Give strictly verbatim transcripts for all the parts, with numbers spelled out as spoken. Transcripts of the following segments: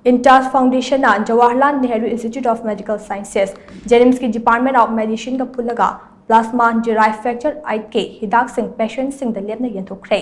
INTAS Foundation ꯅ Jawaharlal Nehru Institute of Medical Sciences, JNIMS ꯀꯤ Department of Medicine ꯒ ꯄꯨꯜꯂꯒ plasma derived factor eight ꯀꯤ ꯍꯤꯗꯥꯛꯁꯤꯡ patient ꯁꯤꯡꯗ ꯂꯦꯞꯅ ꯌꯦꯟꯊꯣꯛꯈ꯭ꯔꯦ꯫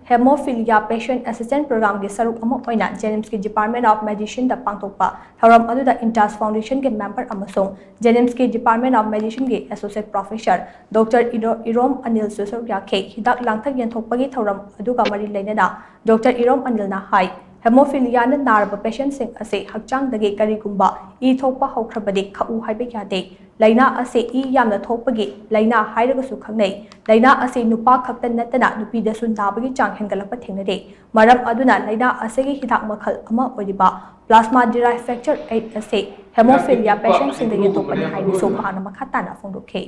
Hemophilia Patient Assistance Program ꯒꯤ ꯁꯔꯨꯛ ꯑꯃ ꯑꯣꯏꯅ JNIMS ꯀꯤ Department of Medicine ꯗ ꯄꯥꯡꯊꯣꯛꯄ ꯊꯧꯔꯝ ꯑꯗꯨꯗ INTAS Foundation ꯒꯤ member ꯑꯃꯁꯨꯡ JNIMS ꯀꯤ Department of Medicine ꯒꯤ Associate Professor Doctor ꯏꯔꯣꯝ ꯑꯅꯤꯜꯁꯨ ꯁꯔꯨꯛ ꯌꯥꯈꯤ꯫ ꯍꯤꯗꯥꯛ ꯂꯥꯡꯊꯛ ꯌꯦꯟꯊꯣꯛꯄꯒꯤ ꯊꯧꯔꯝ ꯑꯗꯨꯒ ꯃꯔꯤ ꯂꯩꯅꯅ Doctor ꯏꯔꯣꯝ ꯑꯅꯤꯜꯅ ꯍꯥꯏ, Hemophilia ꯅ ꯅꯥꯔꯕ patient ꯁꯤꯡ ꯑꯁꯤ ꯍꯛꯆꯥꯡꯗꯒꯤ ꯀꯔꯤꯒꯨꯝꯕ ꯏ ꯊꯣꯛꯄ ꯍꯧꯈ꯭ꯔꯕꯗꯤ ꯈꯛꯎ ꯍꯥꯏꯕ ꯌꯥꯗꯦ꯫ ꯂꯥꯏꯅꯥ ꯑꯁꯤ ꯏ ꯌꯥꯝꯅ ꯊꯣꯛꯄꯒꯤ ꯂꯥꯏꯅꯥ ꯍꯥꯏꯔꯒꯁꯨ ꯈꯪꯅꯩ꯫ ꯂꯥꯏꯅꯥ ꯑꯁꯤ ꯅꯨꯄꯥ ꯈꯛꯇ ꯅꯠꯇꯅ ꯅꯨꯄꯤꯗꯁꯨ ꯅꯥꯕꯒꯤ ꯆꯥꯡ ꯍꯦꯟꯒꯠꯂꯛꯄ ꯊꯦꯡꯅꯔꯦ꯫ ꯃꯔꯝ ꯑꯗꯨꯅ ꯂꯥꯏꯅꯥ ꯑꯁꯤꯒꯤ ꯍꯤꯗꯥꯛ ꯃꯈꯜ ꯑꯃ ꯑꯣꯏꯔꯤꯕ plasma derived factor eight ꯑꯁꯤ Hemophilia patient ꯁꯤꯡꯗ ꯌꯦꯟꯊꯣꯛꯄꯅꯤ ꯍꯥꯏꯅꯁꯨ ꯃꯍꯥꯛꯅ ꯃꯈꯥ ꯇꯥꯅ ꯐꯣꯡꯗꯣꯛꯈꯤ꯫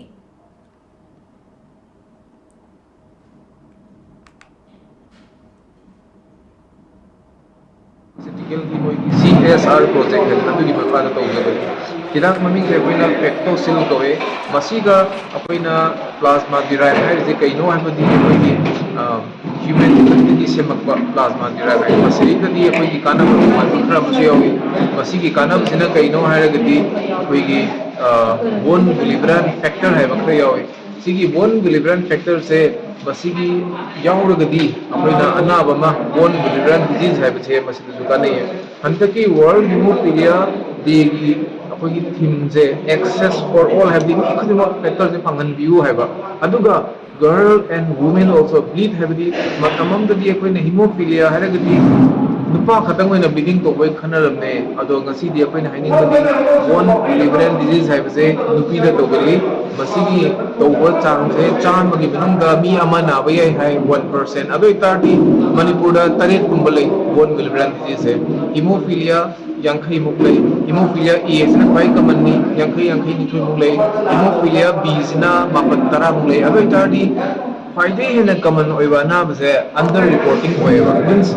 ꯁꯤꯇꯤꯀꯦꯜꯒꯤ ꯃꯣꯏꯒꯤ CSR project ꯍꯥꯏꯅ ꯑꯗꯨꯒꯤ ꯃꯈꯥꯗ ꯇꯧꯖꯕꯅꯤ꯫ ꯍꯤꯗꯥꯛ ꯃꯃꯤꯡꯁꯦ ꯑꯩꯈꯣꯏꯅ Pactosil ꯀꯧꯋꯦ꯫ ꯃꯁꯤꯒ ꯑꯩꯈꯣꯏꯅ plasma derived ꯍꯥꯏꯔꯤꯁꯦ ꯀꯩꯅꯣ ꯍꯥꯏꯕꯗꯤ ꯑꯩꯈꯣꯏꯒꯤ human ꯗꯒꯤ ꯁꯦꯝꯃꯛꯄ plasma derived ꯍꯥꯏ꯫ ꯃꯁꯤꯗꯒꯤ ꯑꯩꯈꯣꯏꯒꯤ ꯀꯥꯟꯅꯕ ꯇꯣꯉꯥꯟꯕ ꯈꯔ ꯑꯃꯁꯨ ꯌꯥꯎꯏ꯫ ꯃꯁꯤꯒꯤ ꯀꯥꯟꯅꯕꯁꯤꯅ ꯀꯩꯅꯣ ꯍꯥꯏꯔꯒꯗꯤ ꯑꯩꯈꯣꯏꯒꯤ bone Willebrand factor ꯍꯥꯏꯕ ꯈꯔ ꯌꯥꯎꯏ꯫ ꯁꯤꯒꯤ bone Willebrand factor ꯁꯦ ꯃꯁꯤꯒꯤ ꯌꯥꯎꯔꯒꯗꯤ ꯑꯩꯈꯣꯏꯅ ꯑꯅꯥꯕ ꯑꯃ bone Willebrand disease ꯍꯥꯏꯕꯁꯦ ꯃꯁꯤꯗꯁꯨ ꯀꯥꯟꯅꯩꯌꯦ꯫ ꯍꯟꯗꯛꯀꯤ World Hemophilia Day ꯒꯤ ꯑꯩꯈꯣꯏꯒꯤ theme say Access for All ꯍꯥꯏꯕꯗꯤ ꯃꯤ ꯈꯨꯗꯤꯡꯃꯛ factor ꯁꯦ ꯐꯪꯍꯟꯕꯤꯌꯨ ꯍꯥꯏꯕ꯫ ꯑꯗꯨꯒ girl and women also bleed ꯍꯥꯏꯕꯗꯤ ꯃꯇꯝ ꯑꯃꯗꯗꯤ ꯑꯩꯈꯣꯏꯅ Hemophilia ꯍꯥꯏꯔꯒꯗꯤ ꯅꯨꯄꯥ ꯈꯛꯇꯪ ꯑꯣꯏꯅ bleeding ꯇꯧꯕꯩ ꯈꯟꯅꯔꯝꯃꯦ꯫ ꯑꯗꯣ ꯉꯁꯤꯗꯤ ꯑꯩꯈꯣꯏꯅ ꯍꯥꯏꯅꯤꯡꯕꯗꯤ bone Willebrand disease ꯍꯥꯏꯕꯁꯦ ꯅꯨꯄꯤꯗ ꯇꯧꯒꯜꯂꯤ꯫ ꯃꯁꯤꯒꯤ ꯇꯧꯕ ꯆꯥꯡꯁꯦ ꯆꯥꯝꯃꯒꯤ ꯃꯅꯨꯡꯗ ꯃꯤ ꯑꯃ ꯅꯥꯕ ꯌꯥꯏ ꯍꯥꯏ, one percent꯫ ꯑꯗꯨ ꯑꯣꯏꯇꯥꯔꯗꯤ ꯃꯅꯤꯄꯨꯔꯗ ꯇꯔꯦꯠ ꯀꯨꯝꯕ ꯂꯩ bone Willebrand disease ꯁꯦ꯫ Hemophilia ꯌꯥꯡꯈꯩꯃꯨꯛ ꯂꯩ꯫ Hemophilia A ꯁꯤꯅ ꯈ꯭ꯋꯥꯏ common ꯅꯤ, ꯌꯥꯡꯈꯩ, ꯌꯥꯡꯈꯩ ꯅꯤꯊꯣꯏꯃꯨꯛ ꯂꯩ꯫ Hemophilia B ꯁꯤꯅ ꯃꯥꯄꯟ, ꯇꯔꯥꯃꯨꯛ ꯂꯩ꯫ ꯑꯗꯨ ꯑꯣꯏꯇꯥꯔꯗꯤ ꯈ꯭ꯋꯥꯏꯗꯒꯤ ꯍꯦꯟꯅ common ꯑꯣꯏꯕ ꯑꯅꯥꯕꯁꯦ under reporting ꯑꯣꯏꯌꯦꯕ꯫ Means